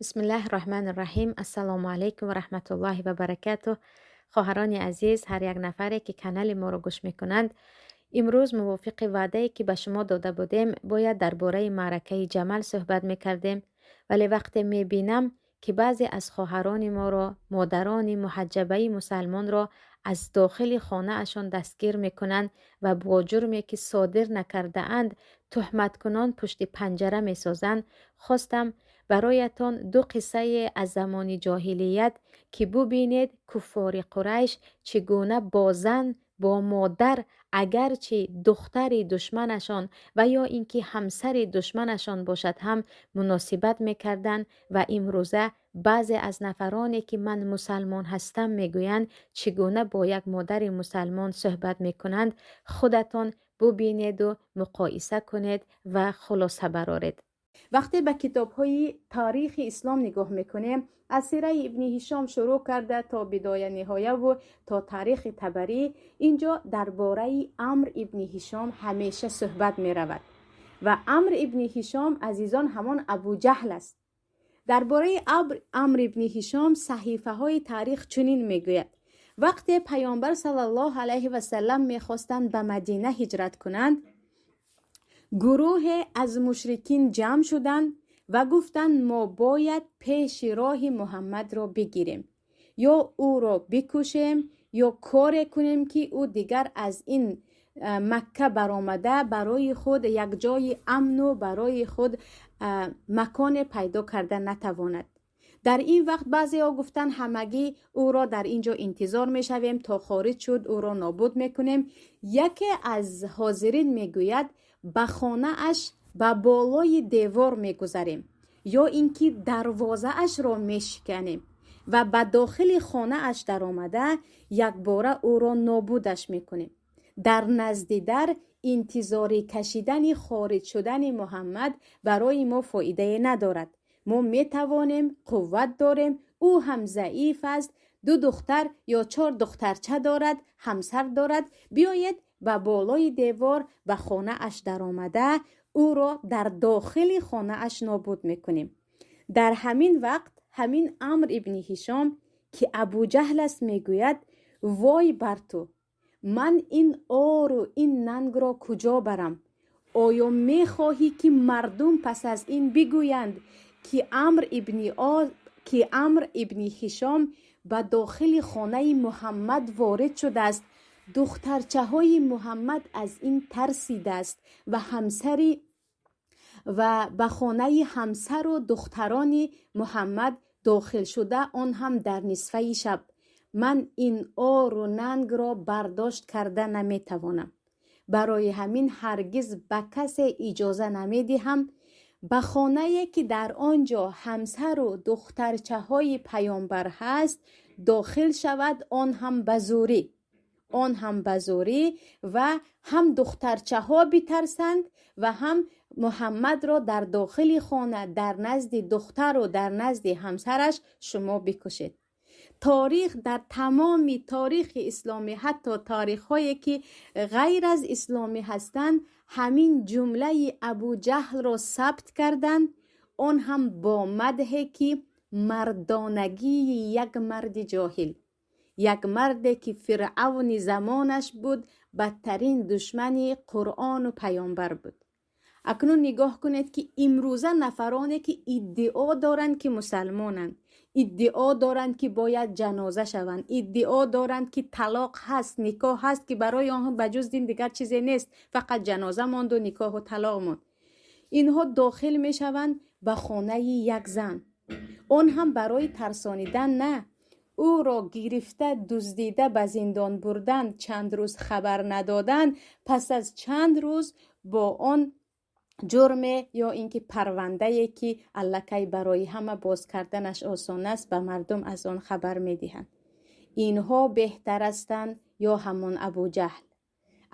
Бисмиллаҳи Раҳмани Раҳим. Ассалому алайкум ва раҳматуллоҳи ва баракатуҳ. Хоҳарони азиз, ҳар як нафаре, ки канали моро гӯш мекунанд, имрӯз мувофиқи ваъдае, ки ба шумо дода будем, бояд дар бораи маъракаи Ҷамал суҳбат мекардем. Вале вақте мебинам, ки баъзе аз хоҳарони моро, модарони муҳаҷҷабаи мусалмонро аз дохили хонаашон дастгир мекунанд ва бо ҷурме, ки содир накардаанд, туҳматкунон пушти панҷара месозанд, хостам бароятон ду қиссае аз замони ҷоҳилият, ки бубинед, куффори Қурайш чӣ гуна бо зан, бо модар, агарчи духтари душманашон ва ё ин ки ҳамсари душманашон бошад ҳам, муносибат мекарданд ва имрӯза баъзе аз нафароне, ки ман мусалмон ҳастам мегӯянд, чӣ гуна бо як модари мусалмон суҳбат мекунанд. Худатон бубинеду муқоиса кунед ва хулоса бароред. Вақте ба китобҳои таърихи ислом нигоҳ мекунем, аз сираи Ибни Ҳишом шурӯъ карда то Бидоя Ниҳояву то таърихи Табарӣ, ин ҷо дар бораи Амр ибни Ҳишом ҳамеша суҳбат меравад. Ва Амр ибни Ҳишом, азизон, ҳамон Абуҷаҳл аст. Дар бораи Амр ибни Ҳишом саҳифаҳои таърих чунин мегӯяд: вақте Паёмбар саллаллоҳу алайҳи васаллам мехостанд ба Мадина ҳиҷрат кунанд, гурӯҳе аз мушрикин ҷамъ шуданд ва гуфтанд: мо бояд пеши роҳи Муҳаммадро бигирем, ё ӯро бикушем, ё коре кунем, ки ӯ дигар аз ин Макка баромада барои худ як ҷои амну барои худ маконе пайдо карда натавонад. Дар ин вақт баъзеҳо гуфтанд: ҳамагӣ ӯро дар ин ҷо интизор мешавем, то хориҷ шуд, ӯро нобуд мекунем. Яке аз ҳозирин мегӯяд: ба хонааш ба болои девор мегузарем ё ин ки дарвозаашро мешиканем ва ба дохили хонааш даромада, якбора ӯро нобудаш мекунем. Дар назди дар интизорӣ кашидани хориҷ шудани Муҳаммад барои мо фоидае надорад. Мо метавонем, қувват дорем, ӯ ҳам заиф аст, ду духтар ё чор духтарча дорад, ҳамсар дорад. Биёед, ба болои девор ба хонааш даромада, ӯро дар дохили хонааш нобуд мекунем. Дар ҳамин вақт ҳамин Амр ибни Ҳишом, ки Абуҷаҳл аст, мегӯяд: вой бар ту, ман ин ору ин нангро куҷо барам? Оё мехоҳӣ, ки мардум пас аз ин бигӯянд, ки Амр ибни Ҳишом ба дохили хонаи Муҳаммад ворид шудааст, духтарчаҳои Муҳаммад аз ин тарсидааст ва ҳамсари ва ба хонаи ҳамсару духтарони Муҳаммад дохил шуда, он ҳам дар нисфаи шаб? Ман ин ору нангро бардошт карда наметавонам. Барои ҳамин ҳаргиз ба касе иҷоза намедиҳам ба хонае, ки дар он ҷо ҳамсару духтарчаҳои Паёмбар ҳаст, дохил шавад, он ҳам ба зӯрӣ, он ҳам ба зӯрӣ, ва ҳам духтарчаҳо битарсанд ва ҳам Муҳаммадро дар дохили хона, дар назди духтару дар назди ҳамсараш шумо бикушед. Таърих, дар тамоми таърихи исломӣ, ҳатто таърихҳое, ки ғайр аз исломӣ ҳастанд, ҳамин ҷумлаи Абуҷаҳлро сабт карданд, он ҳам бо мадҳе, ки мардонагии як марди ҷоҳил, як марде, ки фиръавни замонаш буд, бадтарин душмани Қуръону Паёмбар буд. Акнун нигоҳ кунед, ки имрӯза нафароне, ки иддао доранд, ки мусалмонанд, иддао доранд, ки бояд ҷаноза шаванд, иддао доранд, ки талоқ ҳаст, никоҳ ҳаст, ки барои онҳо ба ҷуз дин дигар чизе нест, фақат ҷаноза монду никоҳу талоқ монд, инҳо дохил мешаванд ба хонаи як зан, он ҳам барои тарсонидан на, ӯро гирифта, дуздида ба зиндон бурдан, чанд рӯз хабар надодан, пас аз чанд рӯз бо он ҷурме ё ин ки парвандае, ки аллакай барои ҳама боз карданаш осон аст, ба мардум аз он хабар медиҳанд. Инҳо беҳтар ҳастанд ё ҳамон Абуҷаҳл?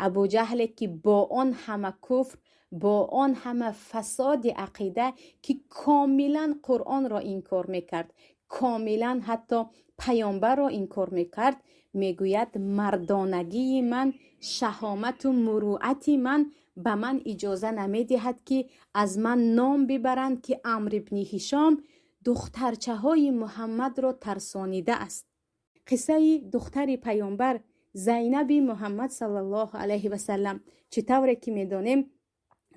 Абуҷаҳле, ки бо он ҳама куфр, бо он ҳама фасоди ақида, ки комилан Қуръонро инкор мекард, комилан ҳатто Паёмбарро инкор мекард, мегӯяд: мардонагии ман, шаҳомату мурӯати ман ба ман иҷоза намедиҳад, ки аз ман ном бибаранд, ки Амр ибни Ҳишом Духтарчаҳои Муҳаммадро тарсонида аст. Қиссаи духтари паёмбар, Зайнаби Муҳаммад саллаллоҳу алайҳи васаллам. Чӣ тавре ки медонем,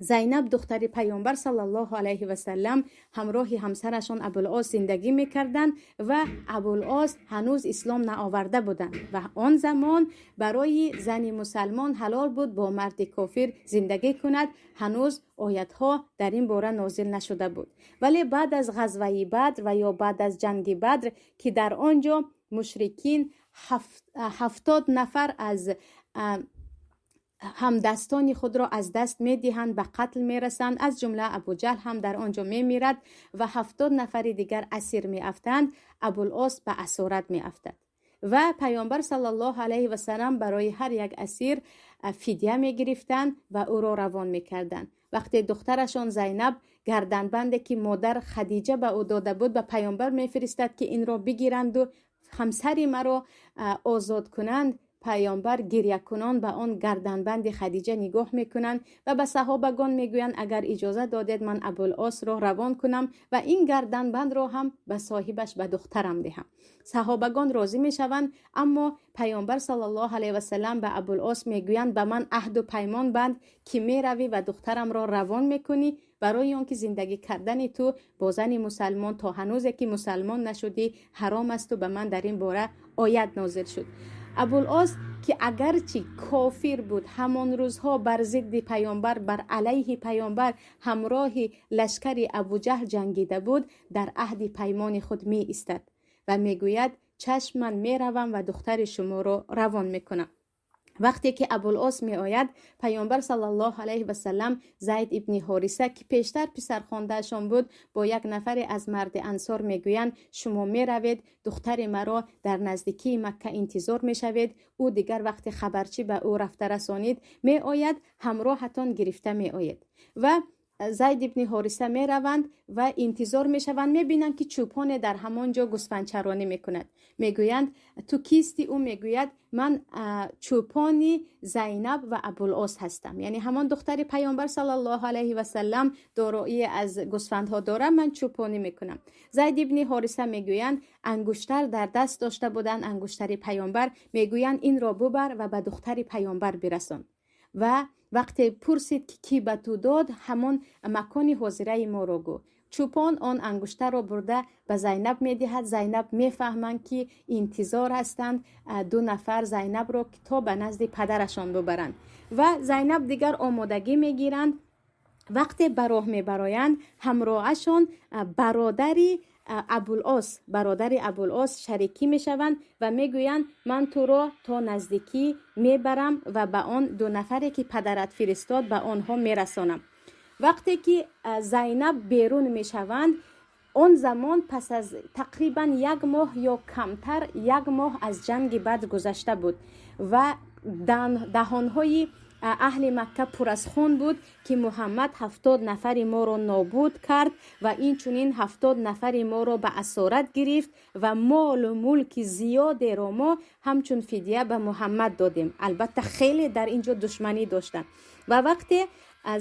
Зайнаб, духтари паёмбар саллаллоҳу алайҳи васаллам, ҳамроҳи ҳамсарашон Абулос зиндагӣ мекарданд ва Абулос ҳанӯз ислом наоварда буданд ва он замон барои зани мусалмон ҳалол буд бо марди кофир зиндагӣ кунад. Ҳанӯз оятҳо дар ин бора нозил нашуда буд. Вале баъд аз ғазваи Бадр ва ё баъд аз ҷанги Бадр, ки дар он ҷо мушрикин 70 нафар аз ҳамдастони худро аз даст медиҳанд, ба қатл мерасанд, аз ҷумла Абуҷаҳл ҳам дар он ҷо мемирад ва 70 нафари дигар асир меафтанд, Абулос ба асорат меафтад ва паёмбар саллаллоҳу алайҳи васалам барои ҳар як асир фидя мегирифтанд ва ӯро равон мекарданд. Вақте духтарашон Зайнаб гарданбанде, ки модар Хадиҷа ба ӯ дода буд, ба паёмбар мефиристад, ки инро бигиранду ҳамсари маро озод кунанд, паёмбар гирякунон ба он гарданбанди Хадиҷа нигоҳ мекунанд ва ба саҳобагон мегӯянд: «Агар иҷоза додед, ман Абулосро равон кунам ва ин гарданбандро ҳам ба соҳибаш, ба духтарам диҳам». Саҳобагон розӣ мешаванд, аммо паёмбар саллаллоҳу алайҳи васалам ба Абулос мегӯянд: «Ба ман аҳду паймон банд, ки меравӣ ва духтарамро равон мекунӣ, барои он ки зиндагӣ кардани ту бо зани мусалмон то ҳанӯзе ки мусалмон нашудӣ ҳаром асту ба ман дар ин бора оят нозил шуд». Абулос, ки агарчи кофир буд, ҳамон рӯзҳо бар зидди паёмбар, бар алайҳи паёмбар ҳамроҳи лашкари Абуҷаҳл ҷангида буд, дар аҳди паймони худ меистад ва мегӯяд: «Чашм, ман меравам ва духтари шуморо равон мекунам». Вақте ки Абулос меояд, паёмбар саллаллоҳу алайҳи васалам Зайд ибни Ҳориса, ки пештар писархондаашон буд, бо як нафаре аз марди ансор мегӯянд: «Шумо меравед, духтари маро дар наздикии Макка интизор мешавед. Ӯ дигар вақте хабарчӣ ба ӯ рафта расонид, меояд, ҳамроҳатон гирифта меоед». Ва Зайд ибни Ҳориса мераванд ва интизор мешаванд. Мебинанд, ки чӯпоне дар ҳамон ҷо гӯсфандчаронӣ мекунад. Мегӯянд: «Ту кистӣ?» Ӯ мегӯяд: «Ман чӯпони Зайнаб ва Абулос ҳастам, яъне ҳамон духтари паёмбар саллаллоҳу алайҳи васаллам дороӣ аз гӯсфандҳо дорам, ман чӯпонӣ мекунам». Зайд ибни Ҳориса мегӯянд, ангуштар дар даст дошта буданд, ангуштари паёмбар. Мегӯянд: «Инро бубар ва ба духтари паёмбар бирасон ва вақте пурсид, ки кӣ ба ту дод, ҳамон макони ҳозираи моро гӯ». Чӯпон он ангуштарро бурда ба Зайнаб медиҳад. Зайнаб мефаҳманд, ки интизор ҳастанд ду нафар Зайнабро то ба назди падарашон бубаранд ва Зайнаб дигар омодагӣ мегиранд. Вақте ба роҳ мебароянд, ҳамроҳашон бародари Абулос, бародари Абулос шарикӣ мешаванд ва мегӯянд: «Ман туро то наздикӣ мебарам ва ба он ду нафаре, ки падарат фиристод, ба онҳо мерасонам». Вақте ки Зайнаб берун мешаванд, он замон пас аз тақрибан як моҳ ё камтар, як моҳ аз ҷанги Бадр гузашта буд ва даҳонҳои аҳли Макка пур аз хун буд, ки Муҳаммад 70 нафари моро нобуд кард ва инчунин 70 нафари моро ба асорат гирифт ва молу мулки зиёдеро мо ҳамчун фидя ба Муҳаммад додем. Албатта, хеле дар ин ҷо душманӣ доштанд. Ва вақте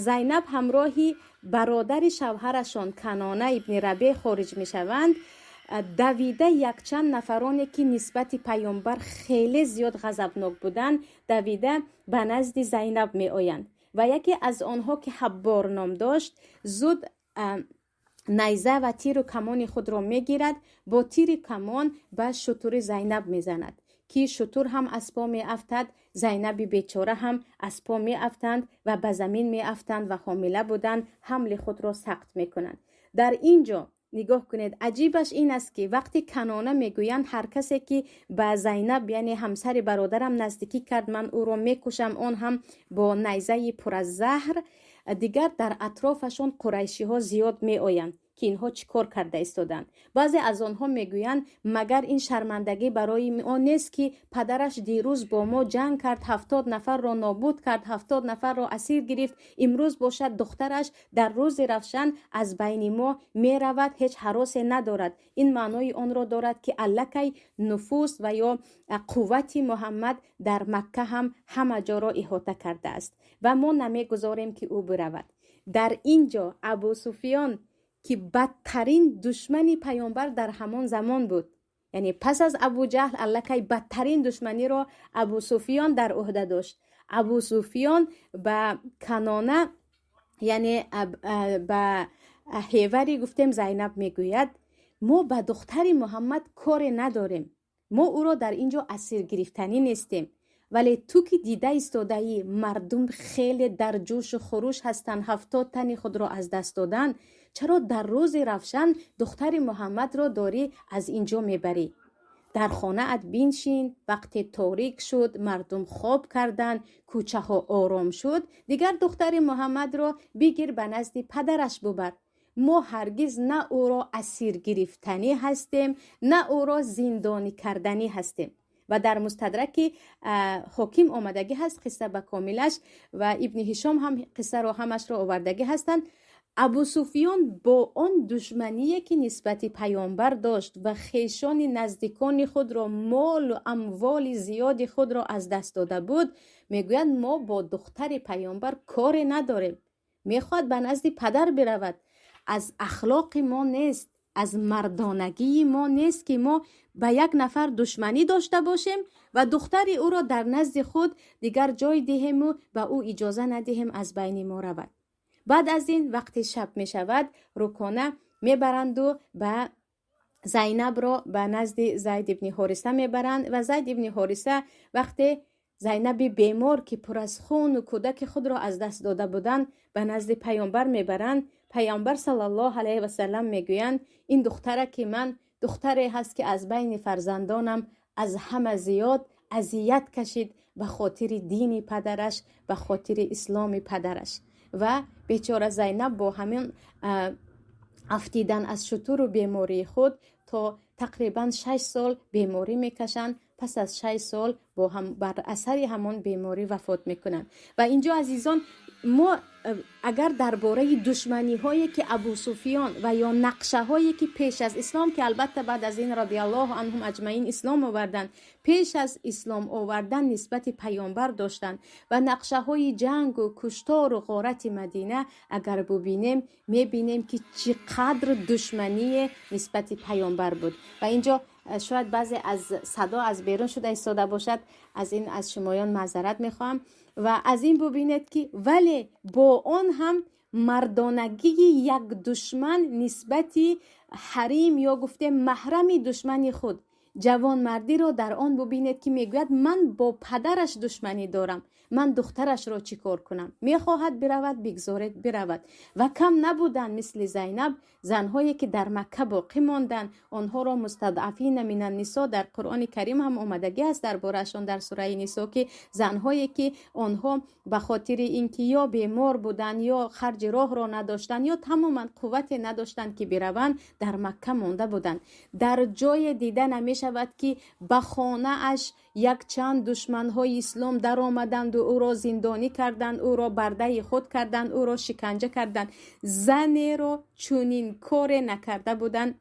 Зайнаб ҳамроҳи бародари шавҳарашон Канона ибни Рабе хориҷ мешаванд, давида якчанд нафароне, ки нисбати паёмбар хеле зиёд ғазабнок буданд, давида ба назди Зайнаб меоянд ва яке аз онҳо, ки Ҳаббор ном дошт, зуд найза ва тиру камони худро мегирад, бо тири камон ба шутури Зайнаб мезанад, ки шутур ҳам аз по меафтад, Зайнаби бечора ҳам аз по меафтанд ва ба замин меафтанд ва ҳомила буданд, ҳамли худро сақт мекунанд. Дар ин ҷо нигоҳ кунед, аҷибаш ин аст, ки вақте Канона мегӯянд: «Ҳар касе ки ба Зайнаб, яъне ҳамсари бародарам, наздикӣ кард, ман ӯро мекушам, он ҳам бо найзаи пур аз заҳр», дигар дар атрофашон қурайшиҳо зиёд меоянд, ки инҳо чӣ кор карда истоданд. Баъзе аз онҳо мегӯянд: «Магар ин шармандагӣ барои он нест, ки падараш дирӯз бо мо ҷанг кард, 70 нафарро нобуд кард, 70 нафарро асир гирифт, имрӯз бошад духтараш дар рӯзи равшан аз байни мо меравад, ҳеҷ ҳаросе надорад? Ин маънои онро дорад, ки аллакай нуфуз ва ё қуввати Муҳаммад дар Макка ҳам ҳама ҷоро иҳота кардааст ва мо намегузорем, ки ӯ биравад». Дар ин ҷо Абу Суфиён Ки бадтарин душмани паёмбар дар ҳамон замон буд, яъне пас аз Абуҷаҳл аллакай бадтарин душманиро Абу Суфиён дар ӯҳда дошт. Абу Суфиён ба Канона, яъне ба ҳевари гуфтем Зайнаб мегӯяд: «Мо ба духтари Муҳаммад коре надорем, мо ӯро дар ин ҷо асир гирифтанӣ нестем, вале ту ки дида истодаӣ, мардум хеле дар ҷӯшу хуруш ҳастанд, 70 тани худро аз даст доданд, чаро дар рӯзи равшан духтари Муҳаммадро дорӣ аз ин ҷо мебарӣ? Дар хонаат биншин, вақте торик шуд, мардум хоб карданд, кӯчаҳо ором шуд, дигар духтари Муҳаммадро бигир, ба назди падараш бубар. Мо ҳаргиз на ӯро асир гирифтанӣ ҳастем, на ӯро зиндонӣ карданӣ ҳастем». Ва дар Мустадраки Ҳоким омадагӣ ҳаст қисса ба комилаш, ва Ибни Ҳишом ҳам қиссаро ҳамашро овардагӣ ҳастанд. Абу Суфиён бо он душмание, ки нисбати паёмбар дошт ва хешони наздикони худро, молу амволи зиёди худро аз даст дода буд, мегӯяд: «Мо бо духтари паёмбар коре надорем, мехоҳад ба назди падар биравад. Аз ахлоқи мо нест, аз мардонагии мо нест, ки мо ба як нафар душманӣ дошта бошем ва духтари ӯро дар назди худ дигар ҷой диҳему ба ӯ иҷоза надиҳем аз байни мо равад». Баъд аз ин, вақти шаб мешавад, Рукона мебаранду ба Зайнабро ба назди Зайд ибни Ҳориса мебаранд. Ва Зайд ибни Ҳориса вақте Зайнаби бемор, ки пур аз хуну кӯдаки худро аз даст дода буданд, ба назди паёмбар мебаранд, паёмбар саллаллоҳу алайҳи васалам мегӯянд: «Ин духтара ки ман духтаре ҳаст, ки аз байни фарзандонам аз ҳама зиёд азият кашид ба хотири дини падараш, ба хотири исломи падараш». Ва бечора Зайнаб бо ҳамин афтидан аз шутуру бемории худ то тақрибан 6 сол беморӣ мекашанд. Пас аз 6 сол бо ҳам бар асари ҳамон беморӣ вафот мекунанд. Ва инҷо, азизон, мо агар дар бораи душманиҳое, ки Абу Суфиён ва ё нақшаҳое, ки пеш аз ислом, ки албатта баъд аз ин радиаллоҳу анҳум аҷмаин ислом оварданд, пеш аз ислом овардан нисбати паёмбар доштанд ва нақшаҳои ҷангу куштору ғорати Мадина агар бубинем, мебинем, ки чӣ қадр душмание нисбати паёмбар буд. Ва инҷо шояд баъзе аз садо аз берун шуда истода бошад, аз ин аз шумоён маъзарат мехоҳам. Ва аз ин бубинед, ки вале бо он ҳам мардонагии як душман нисбати ҳарим ё гуфтем маҳрами душмани худ, ҷавонмардиро дар он бубинед, ки мегӯяд: «Ман бо падараш душманӣ дорам, ман духтарашро чӣ кор кунам? Мехоҳад биравад, бигзоред биравад». Ва кам набуданд мисли Зайнаб занҳое, ки дар Макка боқӣ монданд. Онҳоро мустазъафина минан нисо дар Қуръони Карим ҳам омадагӣ аст дар бораашон дар сураи Нисо, ки занҳое, ки онҳо ба хотири ин ки ё бемор буданд, ё харҷи роҳро надоштанд, ё тамоман қуввате надоштанд, ки бираванд, дар Макка монда буданд. Дар ҷое дида намешавад, ки ба хонааш якчанд душманҳои ислом даромаданду ӯро зиндонӣ карданд, ӯро бардаи худ карданд, ӯро шиканҷа карданд. Занеро чунин коре накарда буданд,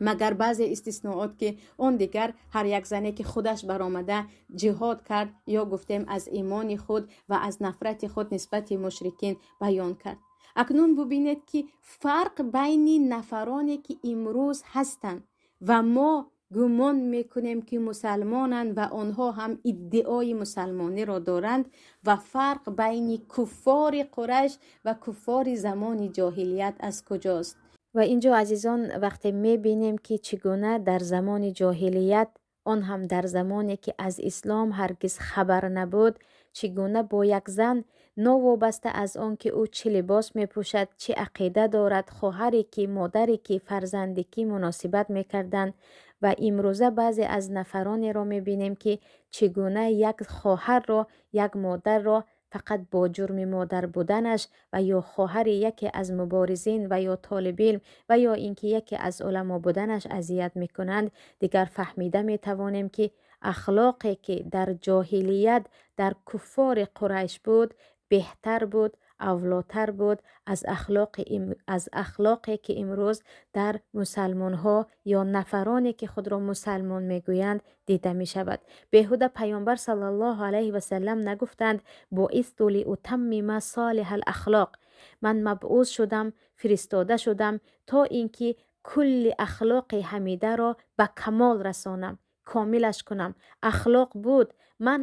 магар баъзе истисноот, ки он дигар ҳар як зане, ки худаш баромада ҷиҳод кард ё гуфтем аз имони худ ва аз нафрати худ нисбати мушрикин баён кард. Акнун бубинед, ки фарқ байни нафароне, ки имрӯз ҳастанд ва мо гумон мекунем, ки мусалмонанд ва онҳо ҳам иддаои мусалмониро доранд, ва фарқ байни куффори Қурайш ва куффори замони ҷоҳилият аз куҷост. Ва инҷо, азизон, вақте мебинем, ки чӣ гуна дар замони ҷоҳилият, он ҳам дар замоне, ки аз ислом ҳаргиз хабар набуд, чӣ гуна бо як зан, новобаста аз он ки ӯ чӣ либос мепӯшад, чӣ ақида дорад, хоҳаре ки, модаре ки, фарзанде ки муносибат мекарданд, ва имрӯза баъзе аз нафаронеро мебинем, ки чӣ гуна як хоҳарро, як модарро фақат бо ҷурми модар буданаш ва ё хоҳари яке аз муборизин ва ё толибилм ва ё ин ки яке аз уламо буданаш азият мекунанд, дигар фаҳмида метавонем, ки ахлоқе, ки дар ҷоҳилият дар куффори Қурайш буд, беҳтар буд, авлотар буд аз ахлоқе, ки имрӯз дар мусалмонҳо ё нафароне, ки худро мусалмон мегӯянд, дида мешавад. Беҳуда паёмбар саллаллоҳу алайҳи васаллам нагуфтанд: «Буисту лиутаммима солиҳал ахлоқ». Ман мабъус шудам, фиристода шудам, то ин ки кулли ахлоқи ҳамидаро ба камол расонам, комилаш кунам. Ахлоқ буд, ман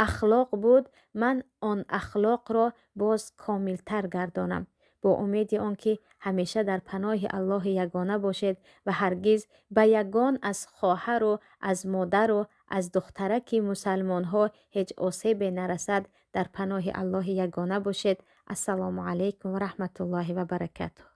ахлоқ буд, ман он ахлоқро боз комилтар гардонам. Бо умеди он ки ҳамеша дар паноҳи Аллоҳи ягона бошед ва ҳаргиз ба ягон аз хоҳару аз модару аз духтараки мусалмонҳо ҳеҷ осебе нарасад, дар паноҳи Аллоҳи ягона бошед. Ассалому алайкум ва раҳматуллоҳи ва баракатуҳ.